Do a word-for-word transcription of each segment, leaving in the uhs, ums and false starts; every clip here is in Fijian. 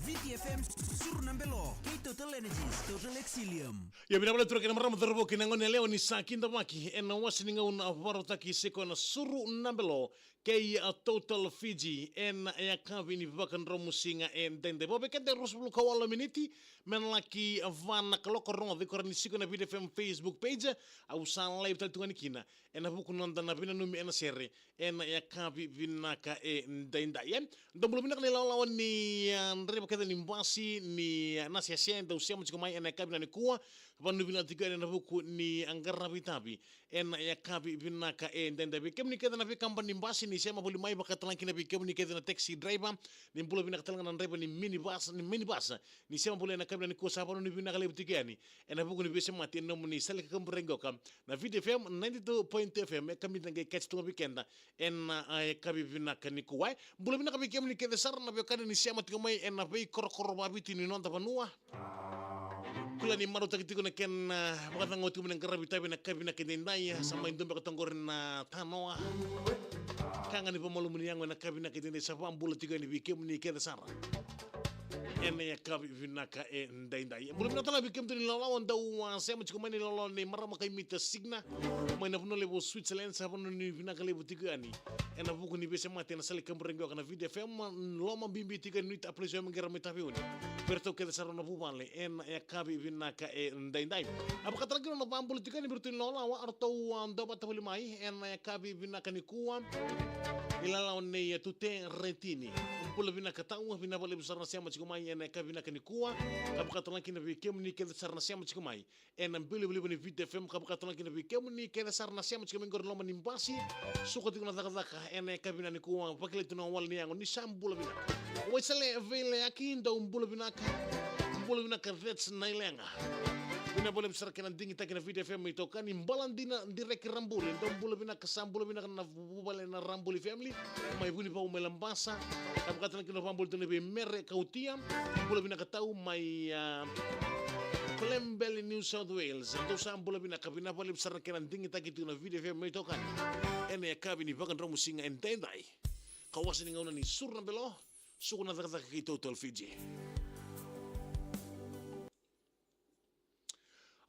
Viti F M, Suru na Belo, kei Total Energies, Total Exilium. Ia, vinaka vakalevu turaga kei na marama, cauravou kei na goneyalewa, ni sa kidavaki ena wase ni gauna vakarautaki se koya na Suru na Belo kei a Total Fiji ena yakavi ni vakadromusiga edaidai. Vo vei keda e ruasagavulu ka walu na miniti me na laki va na kaloko, rogoci koya ni siko ena Viti F M Facebook page. Au sa live tale tu ga yani kina ena vuku ni noda na veinanumi ena sere ena yakavi vinaka edaidai, e. Dou bula vinaka na ilawalawa ni, ah, draiva kece ni basi, ni, ah, nasese, dou sema tiko mai ena yakavi nikua. Vanuinui vinaka tiko yani ena vuku ni, ah, qaravi itavi ena yakavi vinaka edaidai. Vei kemuni kece na veikabani ni basi, ni sema voli mai, vaka talega kina vei kemuni kece na taxi driver, ni bula vinaka talega na draiva ni minibus, ni minibus, ni sema voli ena yakavi nikua. Sa vanuinui vinaka levu tiko yani ena vuku ni veisemati ena nomuni sala ni kakaburaki oqo na Viti F M ninety-two point two F M, e kamita qai kece tu ga vei keda ena, ah, yakavi vinaka nikua, e. Bula vinaka vei kemuni kece sara na veiwekani ni sema tiko mai ena veikorokoro vakaviti ni noda vanua. Kila ni marautaki tiko na kena, ah, vakacagau tiko mai na qaravi itavi ena yakavi vinaka edaidai, ah, sa mai dua beka toka qori na tanoa. Ka ga ni vamalumu ni yago ena yakavi vinaka edaidai, sa vabula tiko yani vei kemuni kece sara ena yakavi vinaka edaidai. Bula vinaka tale vei kemudou na ilawalawa, dou, ah, sema tiko mai na ilawalawa nei marama kei Mita Signa mai na vanua levu o Switzerland, sa vanuinui vinaka levu tiko yani ena vuku ni veisemati ena sala ni kakaburaki oqo na Viti F M, loma bibi tiko yani Nuita, a place o Yamaqara mai Taveuni. Vei iratou kece sara na vuvale ena yakavi vinaka edaidai. A vaka talega kina na vabula tiko yani vei iratou na ilawalawa, a ratou, ah, dua vata voli mai ena yakavi vinaka nikua. Ilawalawa nei, ah, Tute Retini. Bula vinaka tau, vinaka vakalevu sara na sema tiko mai ena yakavi vinaka nikua. Ka vaka talega kina vei kemuni kece sara na sema tiko mai ena bilivaliva ni Viti F M, ka vaka talega kina vei kemuni kece sara na sema tiko mai qori loma ni basi, suka tiko na cakacaka ena yakavi vinaka nikua, vakilai tu na wale ni yago, ni sa bula vinaka. Waisale Veileyaki, dou bula vinaka. Bula vinaka Vets Nailega. Vinaka vakalevu sara kei na digitaki na Viti F M mai Tokani. Baladina Direki Rabuli, dou bula vinaka, sa bula vinaka na vuvale na Rabuli family mai Vunivau mai Labasa. Ka vaka talega kina na vabula tu na vei Mere Kautia, bula vinaka tau mai, ah, Glenville, New South Wales. Dou sa bula vinaka, vinaka vakalevu sara na kena digitaki tu na Viti F M mai Tokani ena yakavi ni vakadromusiga edaidai. Ka wase ni gauna ni Suru na Belo, suka na cakacaka kei Total Fiji.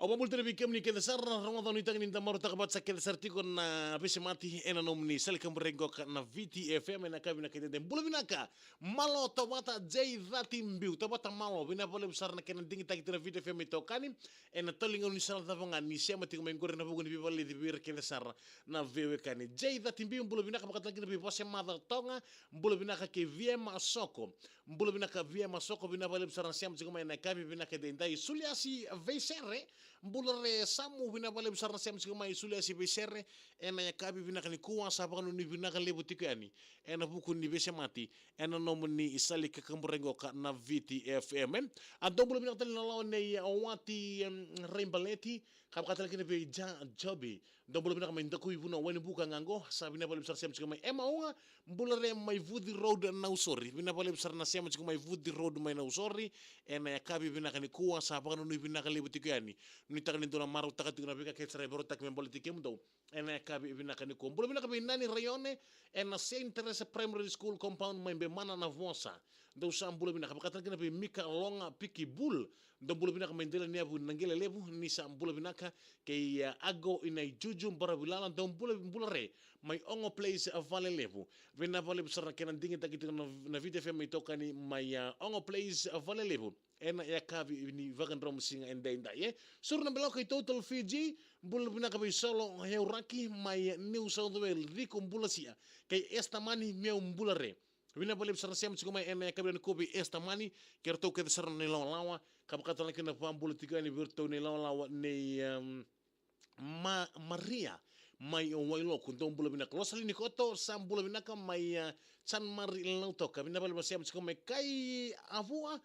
Au vabula tale vei kemuni kece sara, rogoca, nuitaka ni da marautaka vata sa kece sara tiko na veisemati ena nomuni sala ni kakaburaki oqo na Viti F M ena yakavi vinaka edaidai. Bula vinaka Malo Tawata, J Thirty Biu, Tawata Malo, vinaka vakalevu sara na kena digitaki tu na Viti F M mai Tokani ena tali gauna ni sala cava ga ni sema tiko mai qori ena vuku ni veivaleti vei ira kece sara na veiwekani. J Thirty Biu, bula vinaka, vaka talega kina vei Vosemaca Toga, bula vinaka kei Viema Soko. Bula vinaka Viema Soko, vinaka vakalevu sara na sema tiko mai ena yakavi vinaka edaidai. Suliasi Veisere, bula re Samu, vinaka vakalevu sara na sema tiko mai Suliasi Veisere ena yakavi vinaka nikua, sa vakanuinui vinaka levu tiko yani ena vuku ni veisemati ena nomuni sala ni kakaburaki oqo na Viti F M, e. A dou bula vinaka tale na lawa nei, e, Wati, em, Raibaleti, ka vaka talega kina vei Ja Jobi. Dou bula vinaka mai Dakui, Vunau, Wainibuka ga qo, sa vinaka vakalevu sara sema tiko mai. Ema Uga, bula re mai Vuci Road Nausori. Vinaka vakalevu sara na sema tiko mai Vuci Road mai Nausori ena yakavi vinaka nikua, sa vakanuinui vinaka levu tiko yani. Nuitaka ni dou na marautaka tiko na veika kece sara e vakarautaki me baleti kemudou ena yakavi vinaka nikua. Bula vinaka vei Nani Raione ena Saint Teresa Primary School compound mai Bemana na Vosa. Dou sa bula vinaka, vaka talega kina vei Mika Loga Piki Bul. Dou bula vinaka mai Delaniyavu Naqele Levu, ni sa bula vinaka. Kei, e, Ago Inaijuju Baravilala, dou bula, bula re mai Ogo Place, e, Valelevu. Vinaka vakalevu sara na kena digitaki tiko na, na Viti F M mai Tokani mai, e, Ogo Place, e, Valelevu ena yakavi ni vakadromusiga edaidai, e. Suru na Belo kei Total Fiji, bula vinaka vei Solo Heuraki mai New South Wales, Riku Bulasia kei Esta Mani, meu bula re. Vinaka vakalevu sara na sema tiko mai ena yakavi nikua vei Esta Mani kei iratou kece sara na ilawalawa, ka vaka talega kina na vabula tiko yani vei iratou na ilawalawa nei, em, Ma-, Maria mai Wailoku, dou bula vinaka. Losalini Koto, sa bula vinaka mai, e, San Mari Lautoka. Vinaka vakalevu na sema tiko mai Kaiavua,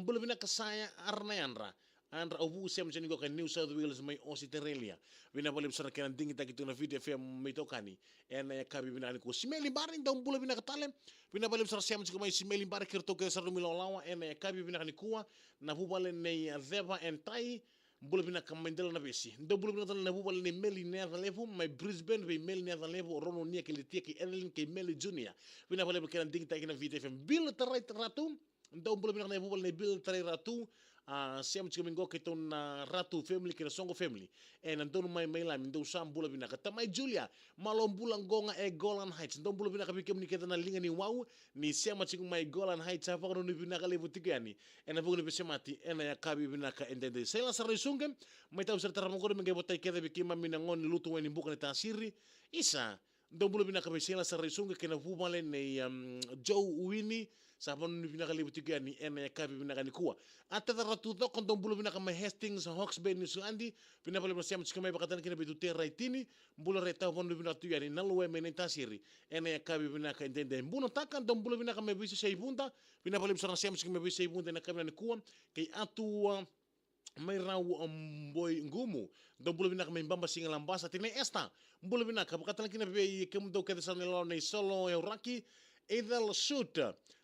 bula vinaka Saya Aranayadra. Yadra Auvu, sema tiko yani qo ka New South Wales mai Ositerelia. Vinaka vakalevu sara na kena digitaki tiko na Viti F M mai Tokani ena yakavi vinaka nikua. Simeli Bari, dou bula vinaka tale. Vinaka vakalevu sara sema tiko mai Simeli Bari kei iratou kece sara na nomu ilawalawa ena yakavi vinaka nikua. Na vuvale nei, e, Ceva and Tai, Bula vinaka mai Dela na Vesi. Dou bula vinaka tale na vuvale nei Meli Neacalevu mai Brisbane, vei Meli Neacalevu, o Rono Nia kei Litia kei Evelyn kei Meli Junior. Vinaka vakalevu na kena digitaki na Viti F M. Bill Tarai Ratu. Dou bula vinaka na vuvale nei Bill Tarai Ratu. A, sema tiko mai qo keitou na Ratu family kei na Soqo family. E na donu mai mai Lami, dou sa bula vinaka. Tamai Julia, malo bula qo ga e Golan Heights. Dou bula vinaka vei kemuni kece na liga ni Wau, ni sema tiko mai Golan Heights, sa vakanuinui vinaka levu tiko yani. E na vuku ni veisemati, e na yakavi vinaka e daidai. Saila Saraisuqe, mai tau sara tarava qori me qai votai kece vei keimami na gone ni lutu wai ni buka ni tasiri. Isa, dou bula vinaka vei Saila Saraisuqe kei na vuvale nei, um, Joe Wini, sa vakanuinui vinaka levu tiko yani e na yakavi vinaka nikua. A Teta Ratu Coko, dou bula vinaka mai Hastings, Hawke's Bay, New Zealand. Vinaka vakalevu na sema tiko mai, vakatale kina vei Tutera Itini. Bula re tau vakanuinui vinaka tu yani na Lue mai Naitasiri. E na yakavi vinaka e daidai. Buna Taka, dou bula vinaka mai Veisei Vuda. Vinaka vakalevu sara na sema tiko mai Veisei Vuda e na yakavi nikua. Kei Atua mai Rau, um, Boi Gumu. Dou bula vinaka mai Babasiga Labasa. Tinai Esta, bula vinaka. Vakatale kina vei kemudou kece sara na ilalo nei Solo Euraki. Ethel Sut,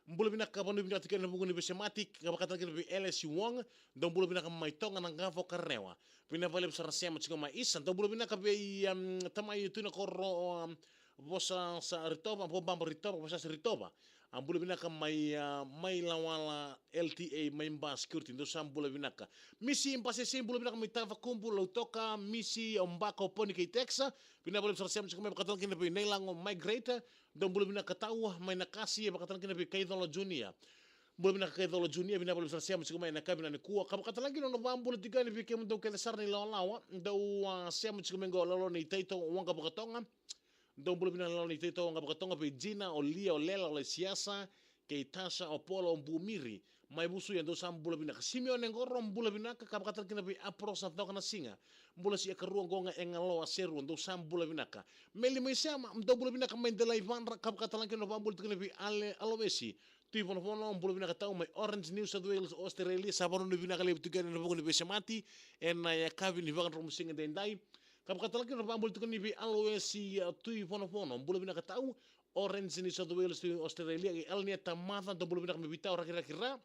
bula vinaka, vakanuinui vinaka tiko e na vuku ni veisemati. Ka vakatale kina vei L S Wong. Dou bula vinaka mai Toga na Qavo Karewa. Vinaka vakalevu sara na sema tiko mai. Isa, dou bula vinaka vei, um, tamai Tui na Koro, um, Vosa sa Ritova, Vobaba Ritova, Vosa sa Ritova. A, bula vinaka mai, a, mai Lawala L T A, mai Ba Security, dou sa bula vinaka. Misi Basese, bula vinaka mai Tavakubu, Lautoka, Misi, o Baka, o Poni kei Texa. Vinaka vakalevu sara na sema tiko mai, vakatale kina vei Nailago Migrate. Dou bula vinaka tau mai Nakasi, vakatale kina vei Kaicolo Junior. Bula vinaka Kaicolo Junior, vinaka vakalevu sara na sema tiko mai e na yakavi nikua. Ka vakatale kina na nona vakabula tiko yani vei kemudou kece sara na ilawalawa. Dou, a, sema tiko mai qo lalo nei Taito Waqa Vakatoga. Dou bula vinaka na lalo ni Taito Waqa Vakatoga vei Jina, o Lia, o Lela, o Laisiasa, kei Tasa, o Paula, o Bumiri. Mai Vusuya, dou sa bula vinaka. Simeone Qoro, bula vinaka, ka vakatale kina vei Aprosa Coka na Siga. Bula si e karua qo ga e Galoa Serua, dou sa bula vinaka. Meli mai Sema, dou bula vinaka mai Delaivadra, ka vakatale kina na vakabula tiko kina vei Ale Alowesi. Tui Vonovono, bula vinaka tau mai Orange, New South Wales, Australia, sa vakanuinui vinaka levu tiko yani e na vuku ni veisemati, e na yakavi ni vakadromu siga daidai. Ka vakatale kina na vakabula tiko ni vei Aloesi, a, Tui Vonovono, bula vinaka tau, Orange, New South Wales, Tui Australia, e Alania Tamaca, dou bula vinaka mai Vitau, Rakiraki Ra.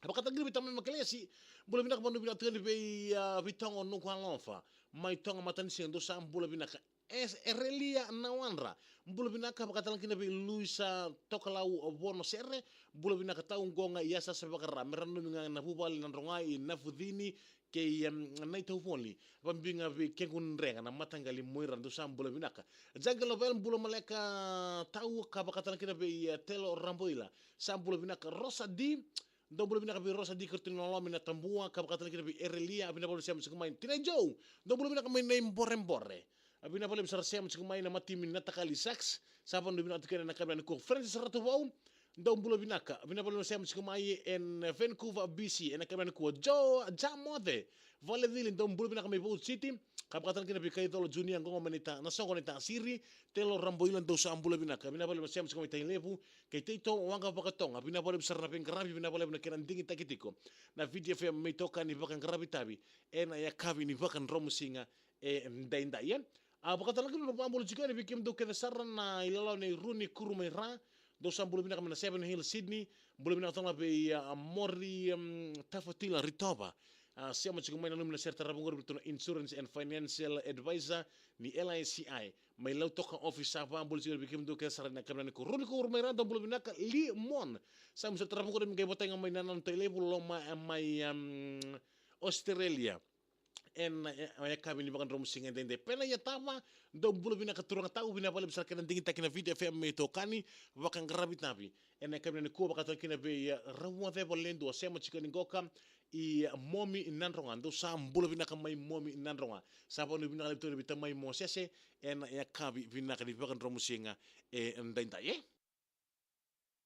Ka vakatale kina vei Tamai Makelesi, bula vinaka, vakanuinui vinaka tiko ni vei, a, vei Toga o Nuku Alofa, mai Toga Matanisiga, dou sa bula vinaka. E, Erelia Nawadra, bula vinaka, vakatale kina vei Luisa Tokalau Vono Sere, bula vinaka tau qo ga i Yasayasa Vakara, me ra nanumi ga na vuvale Nadroga i Navucini, kei, em, Naitauvoli, vabiga vei Kequ Drega na mataqali Moira, dou sa bula vinaka. Jaqe Lovel, bula maleka tau, ka vakatale kina vei, e, Telo Raboila, sa bula vinaka. Rosa D, dou bula vinaka vei Rosa D Kartuni Lolomi na Tabua, ka vakatale kina vei Erelia, vinaka vakalevu sema tiko mai. Tinai Joe, dou bula vinaka mai Naiborebore. A, vinaka vakalevu sara sema tiko mai na matimi na Takali Sax, sa vakanuinui vinaka tiko yani na yakavi nikua. Francis Ratuvau, dou bula vinaka. Vinaka vakalevu sema tiko mai e na Vancouver, B C, e na yakavi nikua. Joe Jamote, Valecili, dou bula vinaka mai Vault City. Ka vakatale kina vei Kaicolo Junior, qo ga mai na ita, na Soqo Naitasiri, Telo Raboila, dou sa bula vinaka. Vinaka vakalevu na sema tiko mai Tailevu, kei Taito Waqa Vakatoga. Vinaka vakalevu sara na veiqaravi, vinaka vakalevu na kena digitaki tiko na Viti F M me itokani vakaqaravi tavi e na yakavi ni vakadromusiga e daidai, e. A, vakatale kina na vakabula tiko yani vei kemudou kece sara na ilalo nei Runi Kuru mai Ra, dou sa bula vinaka mai na Seven Hills, Sydney. Bula vinaka tale ga vei, a, Mori, um, Tafatila Ritova. A, sema tiko mai, nanumi na sere tarava qori vei ratou na Insurance and Financial Advisor ni L I C I. Mai Lautoka office, sa vakabula tiko vei kemudou kece sara na yakavi nikua. Runi Kuru mai Ra, dou bula vinaka. Lee Mon, sa mu sere tarava qori me qai votai ga mai na nona tai levu loma, e, mai, um, Australia. E na, e, e yakavi ni vakadromusiga e daidai. Pena Yatava, dou bula vinaka turaga tau, vinaka vakalevu sara kena digitaki na Viti F M me itokani vakaqaravi tavi e na yakavi nikua, vakatale kina vei, e, Rauwaceva Ledu, a sema tiko yani qo ka i Momi Nadroga, dou sa bula vinaka mai Momi Nadroga. Sa vakanuinui vinaka levu tiko yani vei Tamai Mosese e na yakavi vinaka ni vakadromusiga e daidai, e.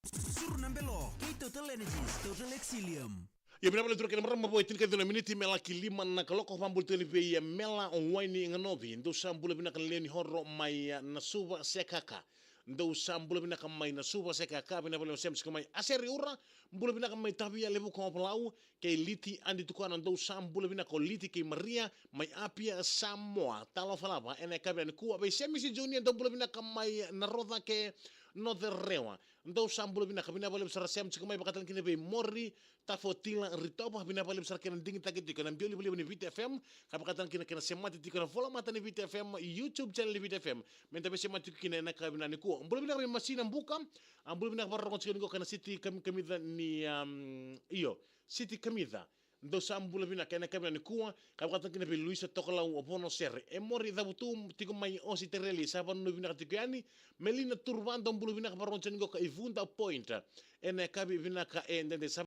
Suru na belo kei Total Energies, Total Excellium. Ia, vinaka vakalevu turaga kei na marama, vo e tinikaciwa na miniti me laki lima na kaloko. Vakabula tiko yani vei, e, Mela Waini Ganovi, dou sa bula vinaka na lewe ni Horo mai, e, Nasuva Sekaka. Dou sa bula vinaka mai Nasuva Sekaka, vinaka vakalevu na sema tiko mai. Aseri Ura, bula vinaka mai Tavia, Levuka, Ovalau, kei Liti Adi Tukana, dou sa bula vinaka. O Liti kei Maria mai Apia, Samoa, talofa lava e na yakavi nikua. Vei Semisi Junior, dou bula vinaka mai Narocake, North Rewa. Dou sa bula vinaka, vinaka vakalevu sara sema tiko mai, vakatale kina vei Mori Tafotila Ritopa, vinaka vakalevu sara kena digitaki tiko na biau livaliva ni Viti F M, ka vakatale kina kena semati tiko na volamata ni Viti F M, YouTube channel ni Viti F M. Meda veisemati tiko kina ena yakavi vinaka nikua. Bula vinaka vei Masina Buka, a bula vinaka vakarorogo tiko nikua kei na Siti Kam-, Kamica ni, um, io, Siti Kamica. Dou sa bula vinaka ena yakavi vinaka nikua, ka vakatale kina vei Luisa Tokalau Vonosere. E Mori Cavutu tiko mai Ositereli, sa vanua vinaka tiko yani. Melina Turuva, dou bula vinaka vakarorogo tiko nikua kei Vuda Point. Ena yakavi vinaka e dede, sa